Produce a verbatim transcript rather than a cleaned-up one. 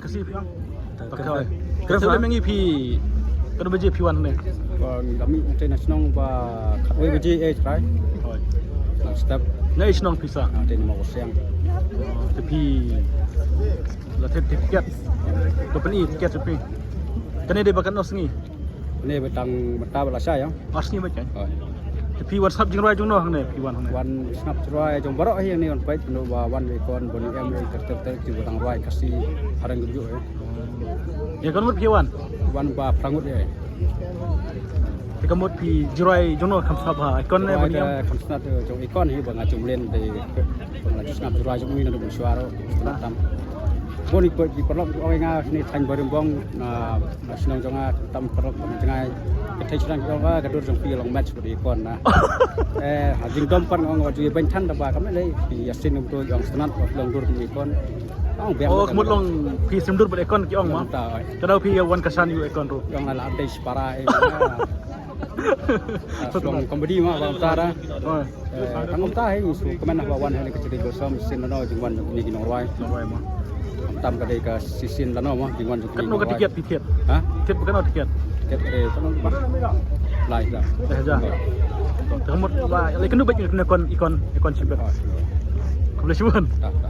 Khasi phi ong? Ka, ka, ka, ka, phi katno baje phi wan hangne? Ba ngi la mih te na shnong ba khatwei baje eh trai. Hooid. Nang step. Na i shnong phi sah? Ah, te na Mawsiang. Te phi la thied tiket. Ka pyni tiket phi. Kane dei ba katno sngi? Kane ba tang mynta ba la shai ïa. Ar sngi beit kan? Hooid. Te phi wan sngap jingrwai jong no hangne, phi wan hangne? Wan sngap jingrwai jong baroh hi hangne, wan peit, no ba wan ïa i Kon, ba ni em ïa i ter ter ter, ki ba tang rwai Khasi ha ryngkat jong i. Ïa ka mut phi wan? Wan ba phra ngut ïa. Te ka mut phi jingrwai jong no kham sngap ha i Kon ne ba ni em? Kham sngap, eh, jong i Kon hi ba nga ju mlien te ba nga la ju sngap jingrwai jong i na dum shuwa ruh. Tam. Bun i ko ki paralok ong ïa nga shane thaiñ Bairimbong na Na shnong jong nga tam paralok ba jngai. Ka thei shnong jong nga ka dur jong phi long match bad i Kon na. Eh, ha jingdom pat nga ong ju ïa beiñ than da ba kam lei phi ïa sien um tu jong sngap ba long dur i Kon. Ong biang. Oh, ka mut long phi sim dur bad i Kon ki ong ma. Ka dei phi ïa wan ka san ïa i Kon ruh. Jong la la dei spara eh. Long comedy ma ba ta da. Oh. Eh, tang kumta hi ngi shu kmen haba wan hi ka Chari Blossom shisien lano jingwan jong kine ki nongrwai. Nongrwai mo. Tam ka dei ka shisien lano mo jingwan jong kine ki nongrwai. Katno ka tiket, tiket? Ha? Tiket ba katno tiket? Tiket ka dei katno ba? Lai da. Lai hajar. Te ka mut ba lei kynduh bad i Kon, i Kon, i Kon shibit. Khublei shibun. Ta, ta.